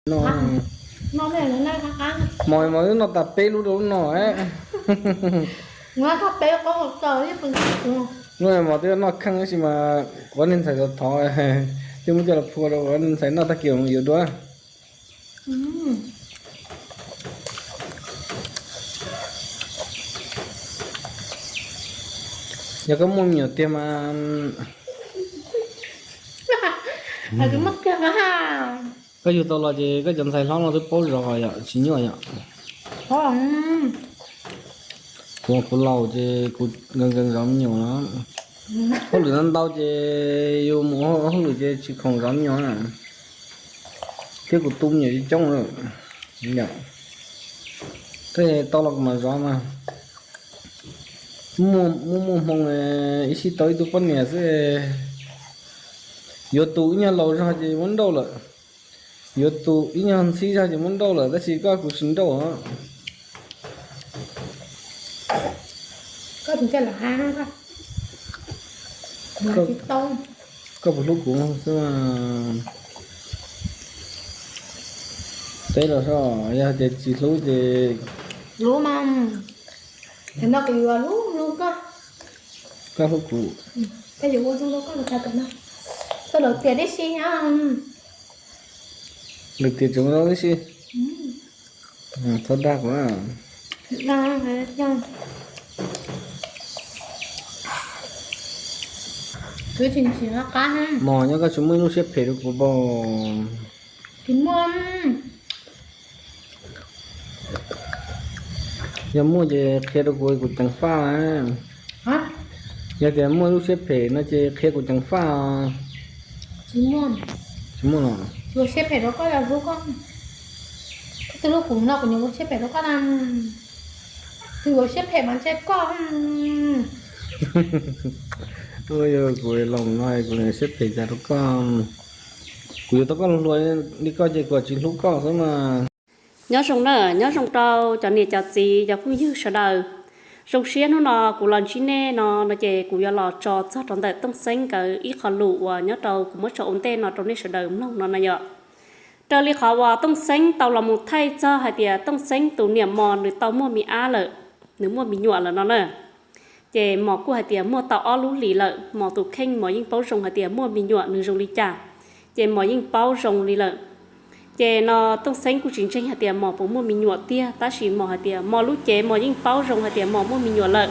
No, mos mas twb noj tas peb lub rau lub no. Lub no mos twb noj kheej tab sis mas ua niag ntxhais thov thov, twb muab coj los phua rau ua niag ntxhais noj tag kis yuav dua. Yog koj muaj me nyuam tiag mas, koj yug tau los ces koj cov ntxhais hlob no twb paub zov yom, tsis nyuaj yom. Kuv, kuv laus ces kuv nkees nkees zov me nyuam no. Hauj lwm ntau ntau ces yus mus hauj lwm ces tsis khoom zov me nyuam na. Thiab kuv tu me nyuam coob coob lawm. Yom, tab sis tau los kuv mam zov mas. Muaj, muaj hmoo ib sij tau ib tug poj niam xwb, yuav tus ib nyuag laus zog ces muab nrauj lawm. Yuav tus ib nyuag ntxhib zog ces muab nrauj lawm, tab sis koj kuv tsis nrauj. Koj puas hlub kuv xwb? Teb los so, yog tias tsis hlub ces, hlub mas, no kuv yuav hlub hlub koj. Koj hlub kuv, koj yuav ua zoo rau koj los tau no. Koj lawv tias tib si nyob, lawv tias tseem zoo tib si. Txhob dag kuv. Mos, nyob koj tsis muaj ib lub siab phem rau kuv npaum. Tsis muaj. Yog muaj ces qhia rau kuv, kuv ceev faj. Yog tias muaj lub siab phem no ces qhia kuv ceev faj os. Tsis muaj. Tsis muaj los? Tsis ua siab phem rau koj, yog hlub koj, koj twb hlub kuv no kuv yuav ua siab phem rau koj na. Tus yuav siab phem mas ntshe koj. Yog kuv los no kuv siab phem cas rau koj? Kuv yuav tau koj hluas li koj ces kuv tsis hlub koj xwb mas. Nyob zoo na, nyob zoo rau cov niam cov txiv cov phooj ywg sawv daws. Zoo siab hnub no kuv los ntsib nej no no ces kuv yuav los tso txog rau ntawm Tooj Xeeb nkawd ib qho lus uas nyob rau kuv muab tso ua ntej no rau nej sawv daws mloog no na yom. Raws li qhov uas Tooj Xeeb tau los mus thaij txog hais tias Tooj Xeeb tus niam Mos nws tau muaj me ab lawm, nws muaj me nyuam lawm no na. Ces Mos kuj hais tias muaj tau ob lub hlis lawm, Mos tus kheej Mos yeej paub zoo hais tias muaj me nyuam nws zoo li cas, ces Mos yeej paub zoo li lawm. Ces no Tooj Xeeb kuj tsis ntseeg hais tias Mos puas muaj me nyuam tiag, tab sis Mos hais tias Mos lub cev Mos yeej paub zoo hais tias Mos muaj me nyuam lawm.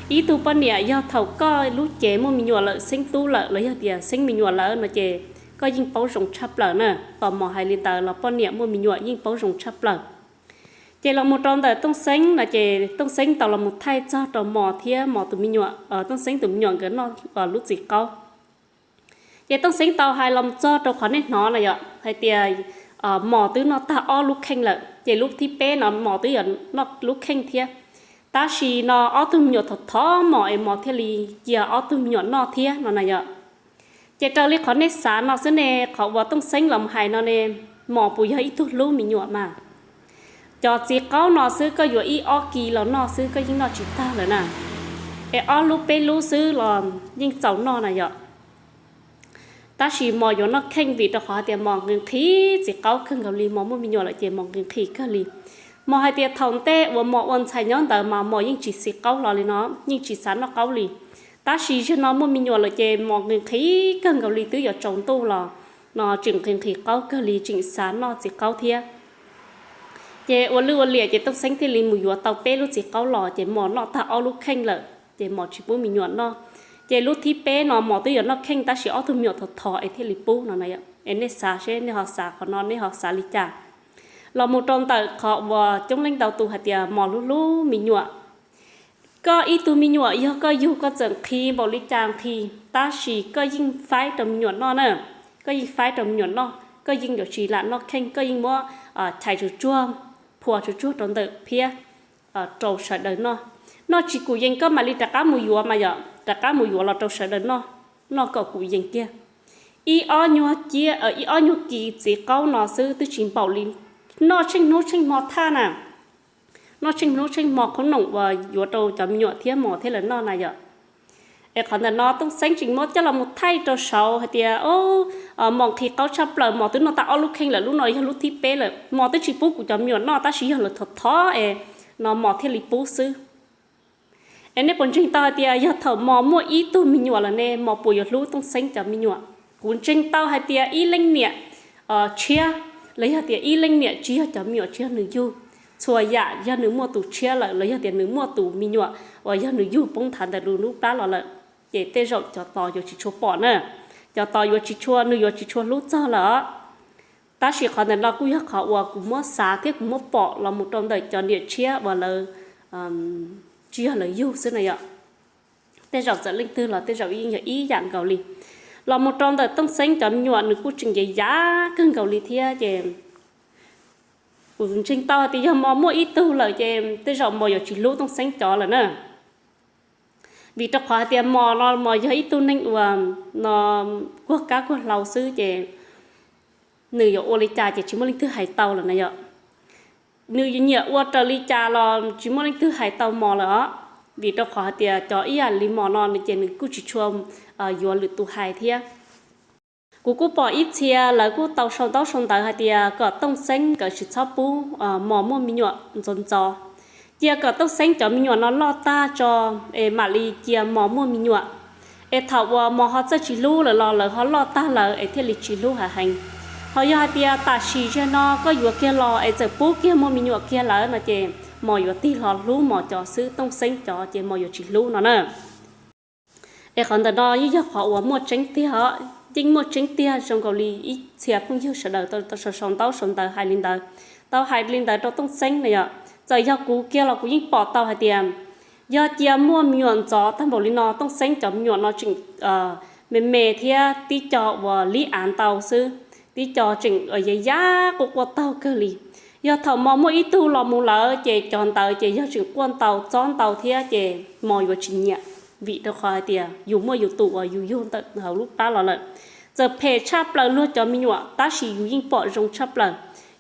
Ib tug poj niam yog thaum koj lub cev muaj me nyuam lawm, xeeb tub lawm los yog tias xeeb me nyuam lawm no ces koj yeej paub zoo tshaj plaws na. Tos Mos hais li ntawd los poj niam muaj me nyuam yeej paub zoo tshaj plaws. Ces los mus rau ntawm Tooj Xeeb no ces Tooj Xeeb tau los mus thaij txog rau Mos thiab Mos tus me nyuam, Tooj Xeeb tus me nyuam nkawd noj lub txiv qaub. Ces Tooj Xeeb tau hais los mus txog rau qhov nej hnov na yom, hais tias Mos twb noj tag ob lub kheej lawm, ces lub thib peb no Mos twb yuav noj lub kheej thiab. Tab sis no ob tug me nyuam thov thov Mos es Mos thiaj li cia ob tug me nyuam noj thiab no na yom. Ces raws li qhov nej xav no xwb ne, qhov uas Tooj Xeeb los hais no ne, Mos puas yog ib tug hlub me nyuam mas? Cov txiv qaub no xwb koj yuav ib ob kis los noj xwb koj yeej noj tsis tag lawm na. Es ob lub peb lub xwb los yeej txaus noj na yom. Tab sis Mos yuav noj kheej vim rau qhov hais tias Mos nqhis nqhis txiv qaub kawg nkaus li, Mos muaj me nyuam lawm ces Mos nqhis nqhis kawg li. Mos hais tias thaum ntej uas Mos ua ntxhais nyob ntawd mas Mos yeej tsis xis qaub hlo li no, yeej tsis xav noj qaub li. Tab sis zaum no muaj me nyuam lawm ces Mos nqhis nqhis kawg nkaus li, twb yuav tsaus ntuj los no tseem nqhis nqhis qaub kawg li, tseem xav noj txiv qaub thiab. Ces ua lwj ua liam ces Tooj Xeeb thiaj li mus yuav tau peb lub txiv qaub los ces Mos noj tag ob lub kheej lawm ces Mos tsis pub me nyuam noj. Ces lub thib peb no Mos twb yuav noj kheej tab sis ob tug me nyuam thov thov es thiaj li pub no na. Es nej xav seb nej ho xav qhov no nej ho xav li cas? Los mus rau ntawm qhov uas coob leej ntau tus hais tias Mos hlub hlub me nyuam. Koj ib tug me nyuam yog koj yug koj txawm nqhis npaum li cas nqhis tab sis koj yeej faib rau me nyuam noj na. Koj yeej faib rau me nyuam noj, koj yeej yuav tsis lam noj kheej, koj yeej muab chais tsuag tsuag, phua tsuag tsuag rau ntawm phiab rau sawv daws noj. Noj tsis kum yees koj mam li rov qab mus yuav mas yom, rov qab mus yuav los rau sawv daws noj, noj kom kum yees kiag. Ib ob nyuag ciab, ib ob nyuag kis txiv qaub no xwb twb tsis npaum li, noj tsheej hnub tsheej hmo thaj na. Noj tsheej hnub tsheej hmo khob noom uas yuav rau cov me nyuam thiab Mos thiab lawv noj na yom. Es qhov ntawm no Tooj Xeeb tseem muab coj los mus thaij rau saud hais tias, o, Mos nqhis qaub tshaj plaws, Mos twb noj tag ob lub kheej lawm, lub no yog lub thib peb lawm, Mos twb tsis pub kuv cov me nyuam noj tab sis yog lawv thov thov es no Mos thiaj li pub xwb. Es nej puas ntseeg tau hais tias yog thaum Mos muaj ib tug me nyuam lawm ne, Mos puas yuav hlub Tooj Xeeb cov me nyuam? Kuv ntseeg tau hais tias ib leej niam tshiab los yog tias ib leej niam tsis yog cov me nyuam tsis yog nws yug, txhua yam yog nws muaj tus tshiab lawm los yog tias nws muaj tus me nyuam uas yog nws yug poob nthav ntawm nws lub plab los lawm, ces tej zaum cov tod yuav tsis tshua pom na. Cov tod yuav tsis tshua, nws yuav tsis tshua hlub txog lawm os. Tab sis qhov ntawm no kuj yog qhov uas kuv muab xav thiab kuv muab pom los mus rau ntawm cov niam tshiab uas lawv tsis yog lawv yug xwb na yom. Tej zaum txawm leej twg los tej zaum yeej yog ib yam nkaus li. Los mus rau ntawm Tooj Xeeb cov me nyuam nws kuj tseem yav yav kawg nkaus li thiab ces kuv ntseeg tau hais tias yog Mos muaj ib tug lawm ces tej zaum Mos yuav tsis hlub Tooj Xeeb cov lawm na. Vim rau qhov hais tias Mos no Mos yog ib tug neeg uas no kuag kab kuag hlau xwb ces nws yuav ua li cas ces tsis muaj leej twg hais tau lawm na yom. Nws nyiam ua raws li cas los tsis muaj leej twg hais tau Mos lawm os. Vim rau qhov hais tias cov ib yam li Mos no ces nws kuj tsis tshua yuav lwm tus hais thiab. Kuv kuj pom ib txhia lawv kuj tau sau ntaub sau ntawv hais tias kom Tooj Xeeb nkawd tsis txhob pub Mos muaj me nyuam ntxov ntxov, cia kom Tooj Xeeb cov me nyuam no loj tag tso es mam li cia Mos muaj me nyuam. Es thaum uas Mos ho txawj tsis hlub lawm los lawv ho loj tag lawm es thiaj li tsis hlub hav heev. Ho yog hais tias tam sim ziag no koj yuav kiag los es txawm pub kiag muaj me nyuam kiag lawm no ces Mos yuav tig hlo hlub Mos cov xwb, Tooj Xeeb cov ces Mos yuav tsis hlub no na. Es qhov ntawm no yeej yog qhov uas muaj tseeb tiag os, yeej muaj tseeb tiag zoo nkaus li ib txhia phooj ywg sawv daws tau sau sau ntaub sau ntawv hais li ntawd, tau hais li ntawd rau Tooj Xeeb na yom. Txawm yog kuv kiag los kuv yeej pom tau hais tias yog cia muaj me nyuam ntxov tag npaum li no Tooj Xeeb cov me nyuam no tseem me me thiab tib co uas lib av ntau xwb, tib co tseem yav yab quaj quaj taug kawg li. Yog thaum Mos muaj ib tug los mus lawm ces cov ntawd ces yog tseem quaj ntau txob ntau thiab ces Mos yuav tsis nyiam, vim rau qhov hais tias yus muaj yus tus uas yus yug ntawm hauv lub plab los lawm. Txawm phem tshaj plaws luag cov me nyuam tab sis yus yeej pom zoo tshaj plaws.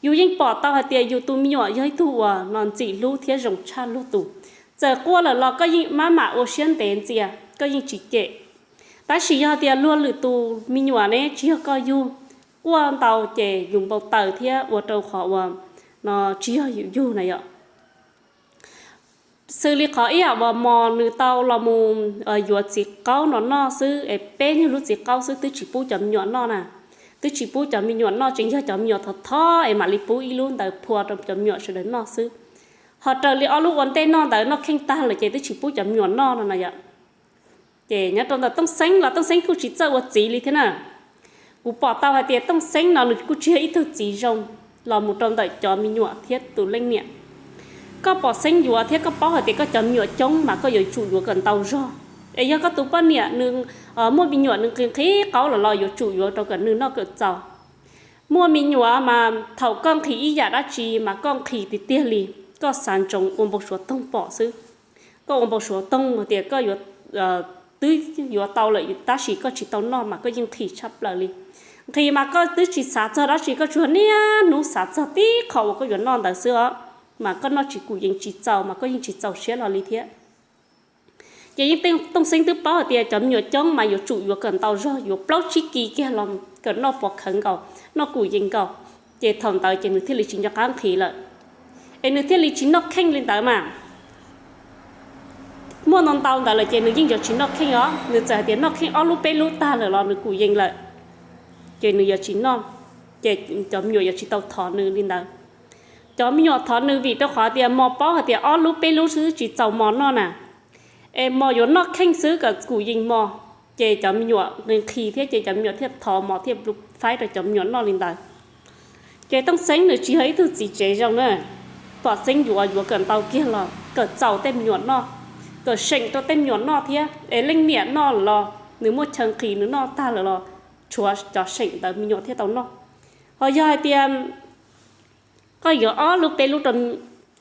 Yus yeej pom tau hais tias yus tus me nyuam yog ib tug uas no ntxim hlub thiab zoo tshaj luag tus. Txawm quaj lawm los koj yeej maj mam ua siab ntev ntxias, koj yeej tsis cem. Tab sis yog tias luag lwm tus me nyuam ne tsis yog koj yug, quaj ntau ces yus npau taws thiab ua rau qhov uas no tsis yog yus yug na yom. Xws li qhov ib yam uas Mos nws tau los mus yuav txiv qaub no noj xwb es peb nyuag lub txiv qaub xwb twb tsis pub cov me nyuam noj na. Twb tsis pub cov me nyuam noj, tseem yog cov me nyuam thov thov es mam li pub ib lub ntawd phua rau cov me nyuam sawv daws noj xwb. Ho raws li ob lub ua ntej noj ntawd noj kheej tag lawm ces twb tsis pub cov me nyuam noj no na yom. Ces nyob rau ntawm Tooj Xeeb los Tooj Xeeb kuj tsis txawj ua txiv li thiab na. Kuv pom tau hais tias Tooj Xeeb no nws kuj tsis yog ib tug txiv zoo los mus rau ntawm cov me nyuam thiab tus leej niam. Koj pom xeeb yuav thiab koj paub hais tias koj cov me nyuam coob mas koj yuav tsum yuav kom ntau zog. Es yog koj tus poj niam nws muaj me nyuam nws nqhis nqhis qaub lawm los yuav tsum yuav rau kom nws noj kom txaus. Muaj me nyuam mas thaum koj nqhis ib yam dab tsi mas koj nqhis tiag tiag li, koj xav ntsoov ua npau suav toog pom xwb. Koj ua npau suav toog hais tias koj yuav twb yuav tau lawm tab sis koj tsis tau noj mas koj yeej nqhis tshaj plaws li. Nqhis mas koj twb tsis xav txog dab tsi, koj tsuas niaj hnub xav txog tib qho uas koj yuav noj ntawd xwb os, mas koj noj tsis kum yees tsis txaus mas koj yeej tsis txaus siab hlo li thiab. Ces yeej Tooj Xeeb twb paub hais tias cov me nyuam coob mas yuav tsum yuav kom ntau zog, yuav plaub tsib kis kiag los kom noj pov khawv nkaus, noj kum yees nkaus, ces thaum ntawd ces nws thiaj li tsis nco qab nqhis lawm, es nws thiaj li tsis noj kheej li ntawd mas. Muaj ntau ntau ntawd lawm ces nws yeej yuav tsis noj kheej os, nws txawm hais tias noj kheej ob lub peb lub tag lawm los nws kum yees lawm, ces nws yuav tsis noj, ces cov me nyuam yuav tsis tau thov nws li ntawd. Cov me nyuam thov nws vim rau qhov tias mos paub hais tias ob lub peb lub xwb tsis txaus mos noj na, es mos yuav noj kheej xwb kom kum yees mos, ces cov me nyuam nqhis nqhis thiab ces cov me nyuam thiaj thov mos thiaj faib rau cov me nyuam noj li ntawd. Ces Tooj Xeeb nws tsis yog ib tug txiv tsev zoo na, pom xeeb yuav yuav kom ntau kiag los kom txaus tej me nyuam noj, kom seem rau tej me nyuam noj thiab, es leej niam noj los nws muaj chaw nqhis nws noj tag lawm los tshuav cov seem ntawd me nyuam thiaj tau noj. Ho yog hais tias koj yuav ob lub peb lub rau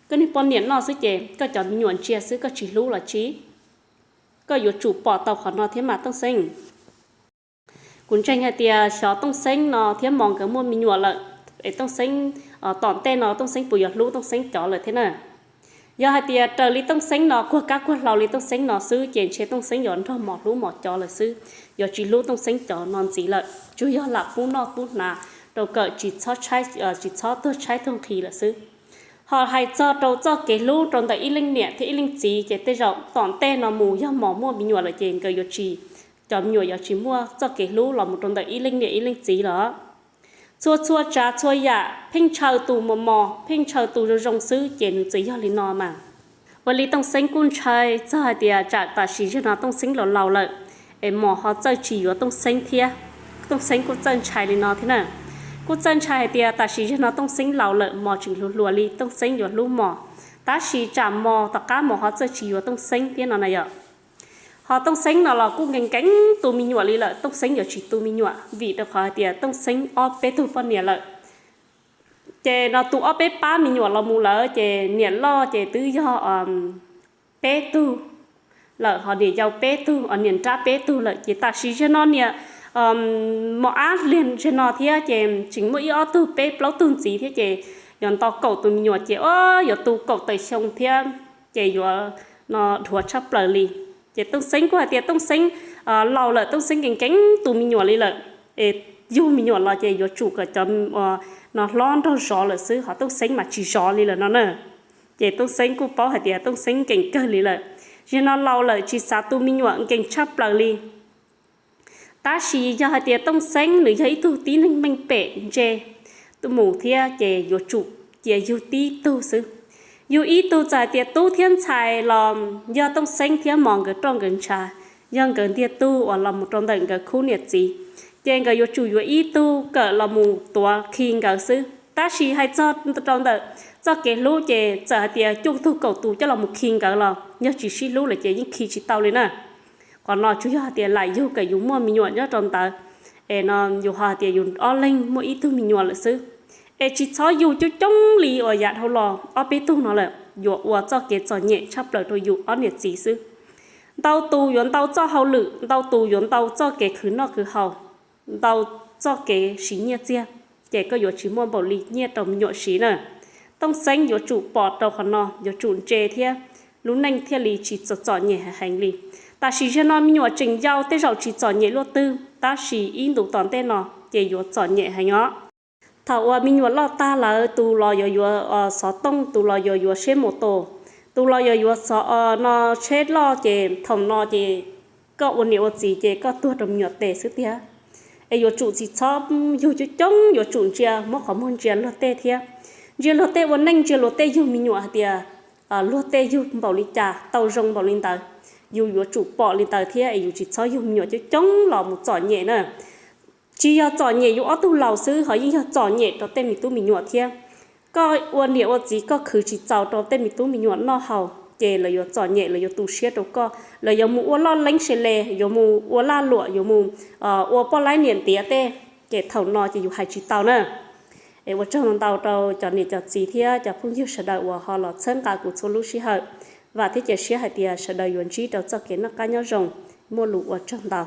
koj niag poj niam noj xwb ces koj cov me nyuam ntsia xwb koj tsis hlub los tsis. Koj yuav tsum pom tau qhov no thiab mas Tooj Xeeb. Kuv ntseeg hais tias xyov Tooj Xeeb no thiab mos nkawd muaj me nyuam lawm, es Tooj Xeeb tom ntej no Tooj Xeeb puas yuav hlub Tooj Xeeb cov lawm thiab na. Yog hais tias raws li Tooj Xeeb no kuag kab kuag hlau li Tooj Xeeb no xwb ces ntshe Tooj Xeeb yuav nrog mos hlub mos cov lawm xwb, yuav tsis hlub Tooj Xeeb cov no ntxiv lawm, tsuas yog lam pub noj pub hnav rau kom tsis txhob tuag tshaib tuag nqhis lawm xwb. Ho hais txog rau txoj kev hlub rau ntawm ib leej niam thiab ib leej txiv ces tej zaum tom ntej no mus yog mos muaj me nyuam lawm ces nkawd yuav tsis, cov me nyuam yuav tsis muaj txoj kev hlub los mus rau ntawm ib leej niam ib leej txiv lawm. Txhua txhua tsav txhua yam pheej ntshaw tus mos mos, pheej ntshaw tus zoo zoo xwb ces nws txawm yog li no mas. Ua li Tooj Xeeb kuj ntshai txog hais tias tsam tam sim ziag no Tooj Xeeb los laus lawm es mos ho txawj tsis yuav Tooj Xeeb thiab. Tooj Xeeb kuj txawj ntshai li no thiab na. Kuj txawj ntshai hais tias tam sim ziag no Tooj Xeeb laus lawm mos tseem hluas hluas li Tooj Xeeb yuav hlub mos, tab sis tsam mos tom qab mos ho txawj tsis yuav Tooj Xeeb thiab no na yom. Ho Tooj Xeeb no los kuj nkees nkees tu me nyuam li lawm, Tooj Xeeb yuav tsis tu me nyuam vim rau qhov hais tias Tooj Xeeb ob peb tug poj niam lawm. Ces no tu ob peb pab me nyuam los mus lawm ces niam loj ces twb yog peb tug lawm, ho niam yau peb tug, niam nrab peb tug lawm ces tam sim ziag no niam mos ab liag ziag no thiab ces tseem muaj ib ob tug peb plaub tug ntxiv thiab ces yuav nto kaum tus me nyuam ces o yuav tu kaum tawm xyoo thiab ces yuav no dhuav tshaj plaws li. Ces Tooj Xeeb kuj hais tias Tooj Xeeb laus lawm, Tooj Xeeb nkees nkees tu me nyuam li lawm, es yug me nyuam los ces yuav tsum kom cov no hlob nraug zov lawm xwb, ho Tooj Xeeb mas tsis zov li lawm no na. Ces Tooj Xeeb kuj paub hais tias Tooj Xeeb nkees kawg li lawm, ziag no laus lawm tsis xav tu me nyuam, nkees tshaj plaws li. Tab sis yog hais tias Tooj Xeeb nws yog ib tug tib neeg meej pem ntse mus thiab ces yuav tsum cia yug tib tug xwb. Yug ib tug txawm hais tias tub thiab ntxhais los yog Tooj Xeeb thiab mos nkawd roj nkawd ntshav, yog nkawd ntiag tug uas los mus rau ntawm nkawd khub niam txiv, ces nkawd yuav tsum yuav ib tug kawm los mus tuav khi nkawd xwb. Tab sis hais txog rau ntawm txoj kev hlub ces txawm hais tias cuaj tug kaum tus coj los mus khi nkawd los yog tsis sib hlub lawm ces yeej khi tsis tau li na. Qhov no tsuas yog hais tias lam yug kom yus muaj me nyuam nyob rau ntawd, es no yus ho hais tias yus ob leeg muaj ib tug me nyuam lawm xwb. Es tsis txhob yug coob coob li uas yav dhau los ob peb tug no lawm, yuav ua txoj kev txom nyem tshaj plaws rau yus ob niam txiv xwb. Ntau tus yuav ntau txoj hauj lwm, ntau tus yuav ntau txoj kev khwv noj khwv haus, ntau txoj kev siv nyiaj txiag, ces koj yuav tsis muaj npaum li nyiaj rau me nyuam siv na. Tooj Xeeb yuav tsum pom rau qhov no, yuav tsum ntse thiab lub neej thiaj li tsis txom txom nyem heev li. Tam sim ziag no me nyuam tseem yau tej zaum tsis txom nyem luaj twg, tab sis ib ntus tom ntej no ces yuav txom nyem heev os. Thaum uas me nyuam loj tag lawm, tus los yuav yuav xov tooj, tus los yuav yuav tsheb mus tos, tus los yuav yuav no tsheb loj, ces thaum no ces koj ua niam ua txiv ces koj tuag rau me nyuam tes xwb tiag. Es yuav tsum tsis txhob yug coob coob, yuav tsum ntsia, muab qhov muag ntsia luag tej thiab. Ntsia luag tej ua neej, ntsia luag tej yug me nyuam hais tias luag tej yug npaum li cas, tau zoo npaum li ntawd. Yus yuav tsum pom li ntawd thiab es yus tsis txhob yug me nyuam coob coob los mus txom nyem na. Tsis yog txom nyem yus ob tug laus xwb, ho yeej yog txom nyem rau tej me tub me nyuam thiab. Koj ua niam ua txiv koj khwv tsis txaus rau tej me tub me nyuam noj haus, ces lawv yuav txom nyem, lawv yuav tu siab rau koj, lawv yuav mus ua loj leeb se le, yuav mus ua laj luam, yuav mus ua poj laib niam ntiav tej, ces thaum no ces yus hais tsis tau na. Es ua tsaug ntau rau cov niam cov txiv thiab cov phooj ywg sawv daws uas ho los txhawb nqa kuv txhua lub sij hawm. Vam thiab cia siab hais tias sawv daws yuav ntsib rau txoj kev noj qab nyob zoo. Muaj lus ua tsaug ntau.